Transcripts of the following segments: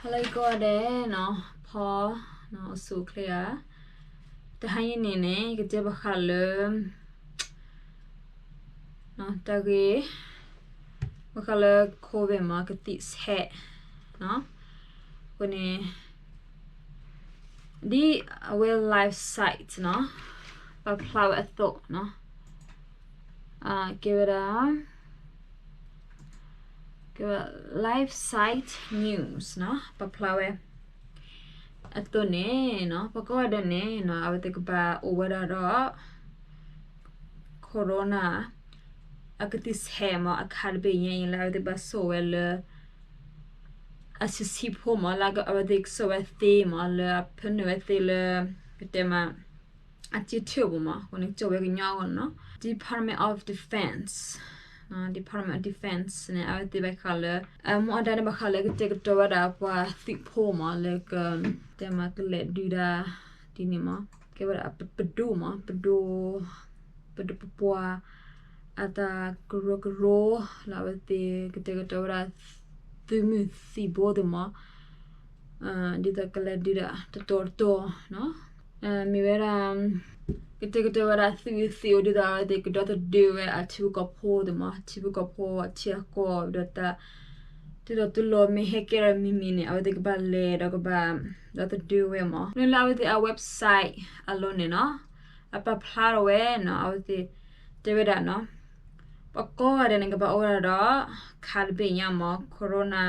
ဟါလၢအဂ့ၤကိးဂၤဒဲးနီၤ, ဖီ အိၣ်ဆူၣ်အိၣ်ချ့ဧါ. တဟါအံၤန့ၣ်န့ၣ် ယကတဲဘၣ်ဃးလၢ တၢ်ဂ့ၢ် ဘၣ်ဃးလၢ COVID မး ကသံၣ်ဆဲးနီၤ. အဃိန့ၣ် ဒ်အဝဲ life site နီၤ, ပာ်ဖျါဝဲအသိးနီၤ, ကဲဝဲဒၣ် ကဲဝဲ life site news နီၤ, ပာ်ဖျါဝဲအသိးန့ၣ်နီၤ, ပှၤကိးဂၤဒဲးန့ၣ်နီၤ အဝဲသ့ၣ်ကဘၣ်အိၣ်ဝဲဒၣ်ဒီး Corona အကသံၣ်ဆဲးမး အခါတဘ့ၣ်ညါအံၤ လၢအဝဲသ့ၣ်ဘၣ်စိာ်ဝဲလၢ အဆံးဆံးဖိမး လၢအဝဲသ့ၣ်ကစိာ်ဝဲသ့မး လၢအဖၢနုာ်ဝဲသ့လၢ ပတဲမး အစ့ထၢၣ်ပူၤမး အဃိန့ၣ် ကစိာ်ဝဲကညီအဂီၢ်နီၤ. Department of Defense, Department of Defense န့ၣ် အဝဲသ့ၣ်ဘၣ်ဃးလၢ အမူအဒါန့ၣ် ဘၣ်ဃးလၢကတဲာ်ကတီၤဝဲဒၣ်ပှၤသုးဖိမး လၢက တဲမးကလဲၤဒုးဒၣ် ဒ်န့ၣ်မး ကဲဝဲဒၣ်ပဒိၣ်မး ပဒိၣ် ပဒိၣ်ပပှၢ် အတၢ်ကရၢကရိ လၢအဝဲသ့ၣ်ကတဲာ်ကတီၤဝဲဒၣ် သုးမုၢ်သံၣ်ဘိသ့ၣ်မး ဒ်သိးကလဲၤဒုးဒၣ်တတီၤတတီၤနီၤ, မ့ၢ်ဝဲဒၣ် ကတဲာ်ကတီၤဝဲဒၣ်သုးသ့ၣ်အိၣ် ဒ်သိးအဝဲသ့ၣ်ကဒီသဒၢဝဲအထံဖိကီၢ်ဖိသ့ၣ်မး ထံဖိကီၢ်ဖိအထံအကီၢ် ဒီးတၢ် ဒ်သိးတလီၤမ့ၢ်ဟဲကဲဒီးမံၤမံၤန့ၣ် အဝဲသ့ၣ်ကဘၣ်လဲၤဒီးကဘၣ်ဒီသဒၢဝဲမး မ့ၢ်လၢအဝဲသ့ၣ်အ website အလိၤန့ၣ်နီၤ, အပာ်ဖျါထီၣ်ဝဲနီၤ အဝဲသ့ၣ်တဲဝဲဒၣ်နီၤ ပှၤကိးဂၤဒဲးန့ၣ် ကဘၣ်အိၣ်ဝဲဒၣ်ဒီး ခးတဘ့ၣ်ညါမး Corona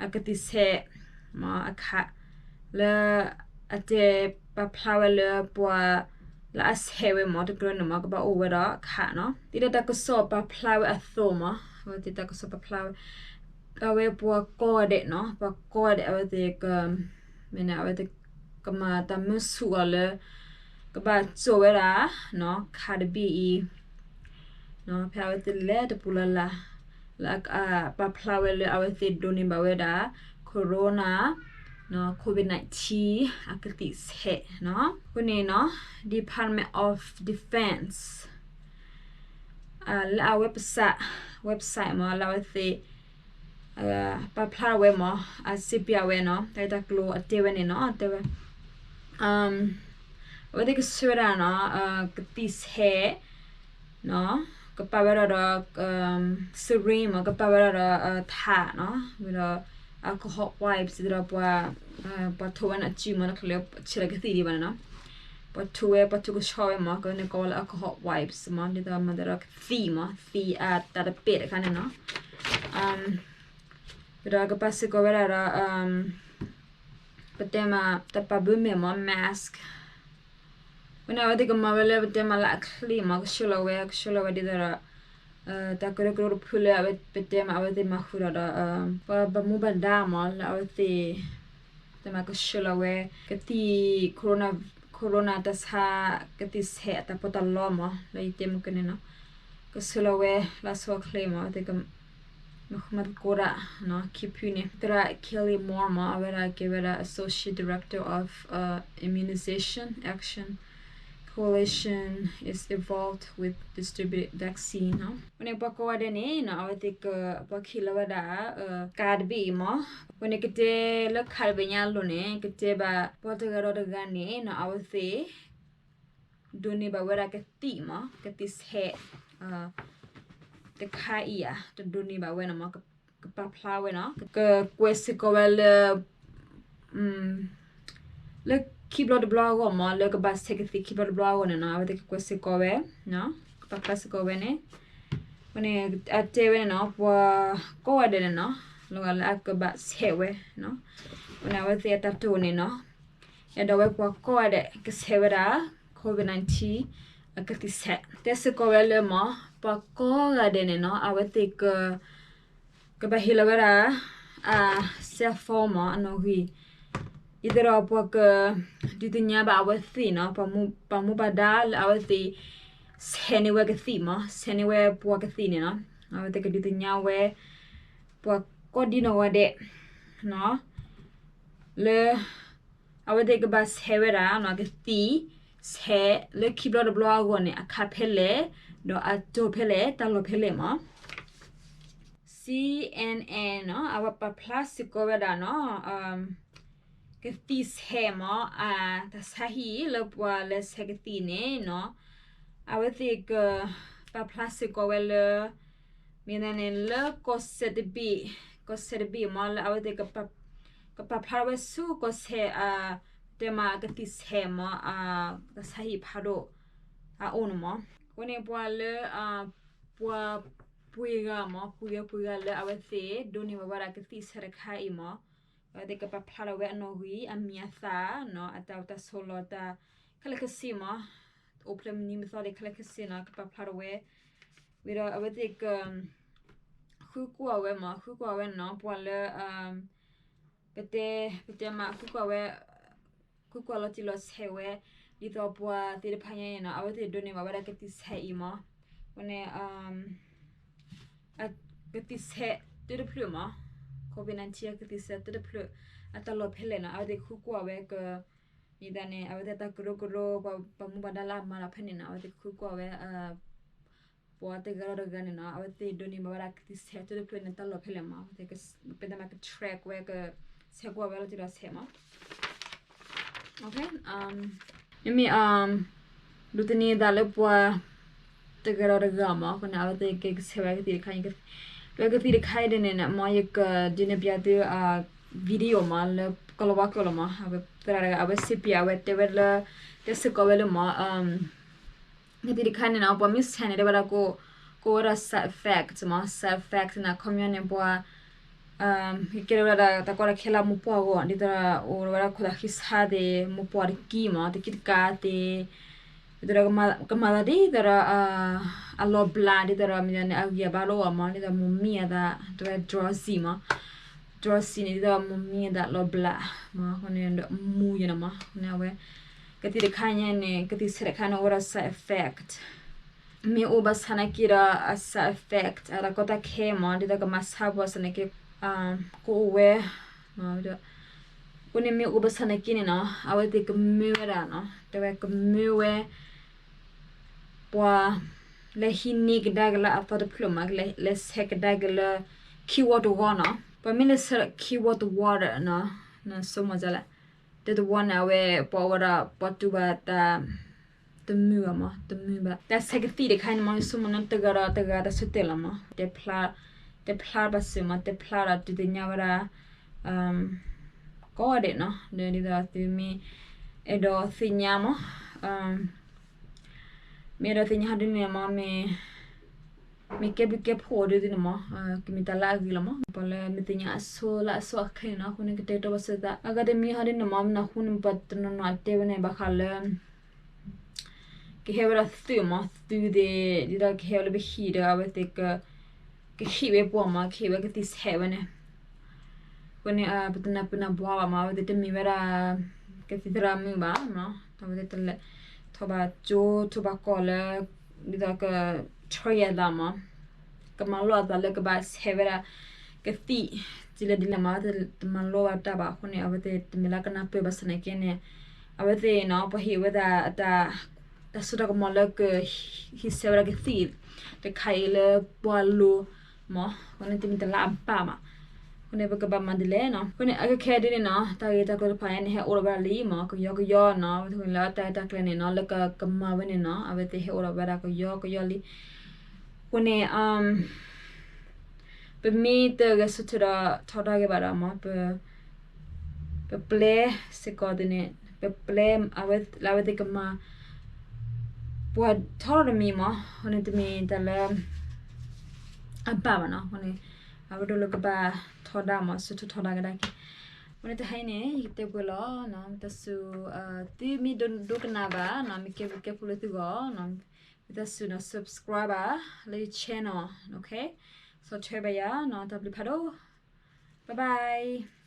အကသံၣ်ဆဲး မးအခး လၢ အတဲပာ်ဖျါဝဲလၢပှၤ လၢအဆဲးဝဲမး တကရၢန့ၣ်မး ကဘၣ်အိၣ်ဝဲဒီးအခးနီၤ ဒ်ဒီးတၢ်ကစီၣ်ပာ်ဖျါဝဲအသိးမး အဝဲသ့ၣ်တၢ်ကစီၣ်ပာ်ဖျါဝဲ အဝဲပှၤကိးဂၤဒဲးနီၤ ပှၤကိးဂၤဒဲး အဝဲသ့ၣ်က မ့ၢ်န့ၣ် အဝဲသ့ၣ်ကမၤတၢ်မၢဆူၣ်အီၤလၢ ကဘၣ်စိာ်ဝဲဒၣ် ခးတဘ့ၣ်အံၤ ဖဲအဝဲသ့ၣ်လဲၤတပူၤလၢ်လၢ် လၢအပာ်ဖျါဝဲလၢအဝဲသ့ၣ်ဒိးန့ၢ်ဘၣ်ဝဲဒၣ် Corona COVID nineteen အကသံၣ်ဆဲးနီၤ. အဃိန့ၣ်နီၤ Department of Defense လၢအ website, website မး လၢအဝဲသ့ၣ် ပာ်ဖျါထီၣ်ဝဲမး အစ့ပၠးဝဲနီၤ တၢ်ဂ့ၢ်တၢ်ကျိၤအတဲဝဲန့ၣ်နီၤ တဲဝဲ အဝဲသ့ၣ်ကဆှၢဝဲဒၣ်နီၤ ကသံၣ်ဆဲး ကပာ်ဝဲဒၣ်ဒီး syringe မး ကပာ်ဝဲဒၣ်ဒီး ထးနီၤ ဝံၤဒီး alcohol wipes ဒ်သိးဒီး ပှၤထိးဝဲန့ၣ်အစုမး တချုးလၢဆဲးလီၤကသံၣ်ဒံးဘၣ်န့ၣ်နီၤ ပှၤထိးဝဲ ပှၤထိးကဆှီဝဲမး ကန့ၣ်ကိးဝဲလၢ alcohol wipes မး ဒ်သိးမၤသးဒီးကသံၣ်မး သံၣ်အတၢ်တပဲာ်တခါန့ၣ်နီၤ ဝံၤဒီးကပာ်စ့ၢ်ကီးဝဲဒၣ်ဒီး ပတဲမး တၢ်ပာ်ဘၢမဲာ်မး mask ဝဲန့ၣ် အဝဲသ့ၣ်ကမၤဝဲလၢပတဲမးလၢအချ့မး ကဆှၢလီၤဝဲ ကဆှၢလီၤဝဲဒ်သိးဒီး တၢ်ကရၢကရိတဖုလၢအဝဲပတဲမး အဝဲသ့ၣ်မၤဃုာ်ဒီးဒီး ပှၤဘၣ်မူဘၣ်ဒါမး လၢအဝဲသ့ၣ် တဲမးကဆှၢလီၤဝဲ ကသံၣ် Corona တၢ်ဆါ ကသံၣ်ဆဲးအတၢ်ပီးတၢ်လီမး လၢယတဲမုၢ်ကန့ၣ်နီၤ ကဆှၢလီၤဝဲလၢအဆိအချ့မး အဝဲသ့ၣ် မၤဃူမၤသကိးတၢ် ခံဖုန့ၣ် သရၣ် Kelly Moore မး အဝဲဒၣ်ကဲဝဲဒၣ် Associate Director of Immunization Action Coalition is involved with distributing vaccine နီၤ အဃိန့ၣ် ပှၤကိးဂၤဒဲးန့ၣ်နီၤ အဝဲသ့ၣ်က ပှၤကဟ့ၣ်လီၤဝဲဒၣ် ခးတဘ့ၣ်အံၤမး အဃိန့ၣ် ကတဲလၢခးတဘ့ၣ်ညါအလိၤန့ၣ် ကတဲဘၣ်ပှၤတဂၤဒီးတဂၤန့ၣ်နီၤ အဝဲသ့ၣ် ဒိးန့ၢ်ဘၣ်ဝဲဒၣ်ကသံၣ်မး ကသံၣ်ဆဲး တခါအံၤဧါ တဒိးန့ၢ်ဘၣ်ဝဲန့ၣ်မး ကပာ်ဖျါဝဲနီၤ ကကွဲးစ့ၢ်ကီးဝဲလၢ လၢခံဘျီတဘျီအဂီၢ်မး လၢကဘၣ်ဆဲးကသံၣ်ခံဘျီတဘျီအဂီၢ်န့ၣ်နီၤ အဝဲသ့ၣ်ကကွဲးစ့ၢ်ကီးဝဲ ကပာ်ဖျါစ့ၢ်ကီးဝဲန့ၣ် အဃိန့ၣ် အတဲဝဲန့ၣ်နီၤ ပှၤကိးဂၤဒဲးန့ၣ်နီၤ လီၤဂာ်လၢအကဘၣ်ဆဲးဝဲ အဃိန့ၣ် အဝဲသ့ၣ်အတၢ်တိာ်န့ၣ်နီၤ အဲၣ်ဒိးဝဲပှၤကိးဂၤဒဲး ကဆဲးဝဲဒၣ် COVID nineteen အကသံၣ်ဆဲး တဲစ့ၢ်ကီးဝဲလၢမး ပှၤကိးဂၤဒဲးန့ၣ်နီၤ အဝဲသ့ၣ်က ကဘၣ်ဟ့ၣ်လီၤဝဲဒၣ် အ cell phone မး အနီၣ်ဂံၢ် ဒ်သိးဒီးပှၤက ဒုးသ့ၣ်ညါဘၣ်အဝဲသ့ၣ်နီၤ ပှၤမူဘၣ်ဒါလၢအဝဲသ့ၣ် ဆဲးန့ၢ်ဝဲကသံၣ်မး ဆဲးန့ၢ်ဝဲပှၤကသံၣ်န့ၣ်နီၤ အဝဲသ့ၣ်ကဒုးသ့ၣ်ညါဝဲ ပှၤကိးဒံနီၢ်ဂၤဒဲး လၢ အဝဲသ့ၣ်ကဘၣ်ဆဲးဝဲဒၣ် ကသံၣ် ဆဲး လၢခံဘျီတဘျီအဂီၢ်န့ၣ် အခါဖဲလဲၣ် ဒီးအတီၢ်ဖဲလဲၣ် တၢ်လီၢ်ဖဲလဲၣ်မး N N နီၤ အဝဲပာ်ဖျါစ့ၢ်ကီးဝဲဒၣ်နီၤ ကသံၣ်ဆဲးမး အတၢ်ဆါဟံၣ်လၢပှၤလဲၤဆဲးကသံၣ်န့ၣ်နီၤ အဝဲသ့ၣ်ကပာ်ဖျါစ့ၢ်ကီးဝဲလၢ မ့ၢ်ဒၣ်န့ၣ် လၢကီၢ်စဲၣ်တဘ့ၣ်, ကီၢ်စဲၣ်တဘ့ၣ်မး လၢအဝဲသ့ၣ် ကပာ်ဖျါထီၣ်ဝဲဆူကီၢ်စဲၣ် တဲမးကသံၣ်ဆဲးမး တၢ်ဆါဟံၣ်ဖးဒိၣ် အအိၣ်န့ၣ်မး. အဃိန့ၣ်ပှၤလၢ ပှၤပှ့ၤဂၤမး ပှ့ၤဂၤပှ့ၤဂၤလၢအဝဲသ့ၣ်ဒိးန့ၢ်ဘၣ်ဝဲဒၣ်ကသံၣ်ဆဲးတခါအံၤမး အဝဲသ့ၣ်ကပာ်ဖျါထီၣ်ဝဲအနီၣ်ဂံၢ် အမံၤအသၣ်နီၤ အတၢ်အိၣ်တၢ်ဆိးလီၤတၢ်ခဲလၢာ်ခဲဆ့မး အိၣ်ဖျဲၣ်မနုၤမသီဒံးခဲလၢာ်ခဲဆ့နီၤ ကပာ်ဖျါထီၣ်ဝဲ ဝံၤဒီးအဝဲသ့ၣ်က ဃုကွၢ်ဝဲမး ဃုကွၢ်ဝဲနီၤ ပှၤလၢ ပတဲ ပတဲမး ဃုကွၢ်ဝဲ ဃုကွၢ်လီၤတံၢ်လီၤဆဲးဝဲ ဒ်သိးပှၤသ့ၣ်တဖၣ်ညါန့ၣ်နီၤ အဝဲသ့ၣ်ဒိးန့ၢ်ဘၣ်ဝဲဒၣ်ကသံၣ်ဆဲးအံၤမး. အဃိန့ၣ် ကသံၣ်ဆဲးတၢတဖျၢၣ်မး COVID nineteen အကသံၣ်ဆဲးတၢတဖျၢၣ် အတၢ်လီၢ်ဖဲလဲၣ်နီၤ အဝဲသ့ၣ်ဃုကွၢ်ဝဲက မ့ၢ်ဒၣ်န့ၣ် အဝဲသ့ၣ်တၢ်ကရၢကရိ ပှၤမူဘၣ်ဒါလၢအမၤတၢ်ဖဲန့ၣ်နီၤ အဝဲသ့ၣ်ဃုကွၢ်ဝဲ ပှၤတဂၤဒီးတဂၤန့ၣ်နီၤ အဝဲသ့ၣ်ဒိးန့ၢ်ဘၣ်ဝဲဒၣ်ကသံၣ်ဆဲးတၢတဖျၢၣ်န့ၣ် တၢ်လီၢ်ဖဲလဲၣ်မး အဝဲသ့ၣ် ပတဲမးက track ဝဲက ဆဲးကွၢ်ဝဲလီၤတံၢ်လီၤဆဲးမး. မ့မ့ၢ် ဒိးသန့ၤသးလၢပှၤ တဂၤဒီးတဂၤမး အဃိန့ၣ် အဝဲသ့ၣ်ကကဆဲးဝဲကသံၣ်တခါအံၤ လၢကသံၣ်တခါအံၤဒ်န့ၣ်န့ၣ် မ်ယကဒုးနဲၣ်ပျးသု video မး လၢကီၢ်လီၤဝါကျိာ်လီၤမး အဝဲသရၣ်တဂၤ အဝဲစံးပျး အဝဲတဲဝဲလၢ တဲစ့ၢ်ကီးဝဲလၢမး ကသံၣ်တခါန့ၣ်နီၤ ပှၤမ့ၢ်ဆဲးန့ၣ် တဲဝဲဒၣ် ကအိၣ်ဝဲဒၣ် side effect မး side effect န့ၣ် အခီပညီန့ၣ် ပှၤ ကဲထီၣ်ဝဲဒၣ်တၢ်ကီတၢ်ခဲလၢအမိၢ်ပှၢ်အဂီၢ် ဒ်သိးဒီးအိၣ်ဝဲဒၣ်ခိၣ်သးဃံဆါသ့ၣ် မိၢ်ပှၢ်တကံမး တကံတကးသ့ၣ် ဒ်သိးဒီး ကမၤသးဒ်သိးဒီး အလီၤဘျး ဒ်သိးဒီးမ့ၢ်ဒၣ်န့ၣ် အဂံၢ်အဘါတအိၣ်မး ဒ်သိးမိၢ်မံအသး တဲဝဲ drowsy မး drowsy န့ၣ် ဒ်သိးမိၢ်မံအသးလီၤဘျးမး အဃိန့ၣ်ဒီးမူယဲၢ်န့ၣ်မး အဃိန့ၣ်အဝဲ ကသံၣ်တခါညါန့ၣ် ကသံၣ်ဆဲးတခါန့ၣ် အိၣ်ဝဲဒၣ် side effect မ့ၢ်အိၣ်ဘၣ်ဆၣ်နာ်က့ဒီး အ side effect အတၢ်ကီတၢ်ခဲမး ဒ်သိးကမၤဆါပှၤဆၣ်နာ်က့ ကအိၣ်ဝဲ အဃိန့ၣ်မ့ၢ်အိၣ်ဘၣ်ဆၣ်နာ်က့န့ၣ်နီၤ အဝဲသ့ၣ်ကမၢဝဲဒၣ်နီၤ တဲဝဲကမၢဝဲ ပှၤ လဲၤဟံးန့ၢ်ကဒါက့ၤလၢအသီတဖျၢၣ်မး လဲၤဆဲးကဒါက့ၤလၢ ခံဝီတဝီနီၤ ပှၤမ့ၢ်လဲၤဆဲးလၢခံဝီတဝီဒီးနီၤ နဆိကမိၣ်လဲၣ် တဝီန့ၣ် အဝဲပှၤအိၣ်ဝဲဒၣ် ပှၤတူၢ်ဘၣ်တၢ် တမုာ်ဘၣ်မး တမုာ်ဘၣ် တၢ်ဆဲးကသံၣ်တခါန့ၣ်မး ဆိကမိၣ်န့ၣ် တဂၤဒီးတဂၤတၢ်ဆၢတဲာ်လီၤမး တဲဖျါ တဲဖျါဘၣ်စၢၤမး တဲဖျါဒီးဒုးသ့ၣ်ညါဝဲဒၣ် ကိးဂၤဒဲးနီၤ ဒ်သိးသုမ့ၢ် အဲၣ်ဒိးသ့ၣ်ညါမး မ့ၢ်အဲၣ်ဒိးသ့ၣ်ညါဟီဒ်န့ၣ်မး မ့ၢ် မ့ၢ်ကဲဘျုးကဲဖှိၣ်အီၤဒ်န့ၣ်မး ကမ့ၢ်တၢ်လၢအဂ့ၤလီၤမး ပှၤလၢမ့ၢ်သ့ၣ်ညါအဆိလၢအဆိအချ့န့ၣ်နီၤ အဃိန့ၣ် ကတဲာ်ကတီၤဘၣ်စၢၤသး အဂၤတမံၤဟီဒ်န့ၣ်မး မ့ၢ်နၢ်ဟူန့ၣ် ပှၤတနီၤနီၤတဲဝဲန့ၣ် ဘၣ်ဃးလၢ ကဟဲဝဲဒၣ်သုးမး သုးသ့ၣ် ဒ်သိးကဟဲဝဲလၢပဟံၣ်ဒီး အဝဲသ့ၣ်က ကဟံးဝဲပှၤမး ကဟံးဝဲကသံၣ်ဆဲးဝဲန့ၣ် အဃိန့ၣ် ပတနၢ်ပၢၢ်နၢ်ဘှါဘၣ်မး အဝဲသ့ၣ်တမ့ၢ်ဝဲဒၣ် ကသံၣ်သရၣ်မုၣ်ဘၣ် အဝဲသ့ၣ်တလဲၤ ထိးဘၣ်ကၠိ ထိးဘၣ်ကီၢ်လၢ ဒ်သိးက train အသးမး ကမၤလိအသးလၢကဘၣ်ဆဲးဝဲဒၣ် ကသံၣ် ဒ်လဲၣ်ဒ်လဲၣ်မး အဝဲသ့ၣ်တမၤလိဘၣ်တၢ်ဘၣ် အဃိန့ၣ် အဝဲသ့ၣ်တမ့ၢ်လၢကနၢ်ပၢၢ်ဘၣ်ဆၣ်နာ်က့န့ၣ် အဝဲသ့ၣ်နီၤ ပှၤဟ့ၣ်ဝဲဒၣ်အတၢ် တၢ်စိတၢ်ကမီၤလၢက ဟံးဆဲးဝဲဒၣ်ကသံၣ် တခါအံၤလၢပှၤလိၤမး အဃိန့ၣ်တမ့ၢ်တၢ်လၢအဘၣ်ဘၣ် အဃိန့ၣ် ပကဘၣ်မၤဒ်လဲၣ်နီၤ အဃိန့ၣ် အခဲခဲဒ်န့ၣ်နီၤ တၢ်ဂ့ၢ်တၢ်ကျိၤတဖၣ်အံၤန့ၣ် ဟဲအိၣ်ဒီးဝဲဒၣ်လံမး ကယီကယီနီၤ ပထူၣ်လၢအတၢ်ဂ့ၢ်တၢ်ကျိၤန့ၣ်နီၤ လၢကကမၤဝဲန့ၣ်နီၤ အဝဲသ့ၣ်ဟဲအိၣ်ဒီးဝဲဒၣ်ကယီကယီလံ အဃိန့ၣ် ပမ့ၢ်တဂဲၤဆၢထၢၣ်ဒီးထီဒါက့ၤဘၣ်ဒီးမး ပ ပပျဲစ့ၢ်ကီးသ့ၣ်န့ၣ် ပပျဲ အဝဲ လၢအဝဲသ့ၣ်ကမၤ ပှၤထီထီၣ်တမံၤမး အဃိန့ၣ်တမ့ၢ်တၢ်လၢ အဘၣ်ဘၣ်နီၤ အဃိန့ၣ် အဝဲဒိၣ်လၢကဘၣ်ထီဒါမး ဆၢထၢၣ်ထီဒါကဒါက့ၤ အဃိန့ၣ်တဟါအံၤန့ၣ် ယကတဲပှဲၤလီၤ မ့ၢ်တၢ်စူၤ သုမ့ၢ်ဒိကနၣ်ဘၣ်နီၤ မ့ၢ်ကဲဘျုးကဲဖှိၣ်လၢသုဂီၢ် မ့ၢ်တၢ်စူၤနီၤ subscribe ဘၣ် လၢယ channel ဆီၣ်ထွဲဘၣ်ယၤနီၤ တၢ်ဘျုးဖးဒိၣ် bye bye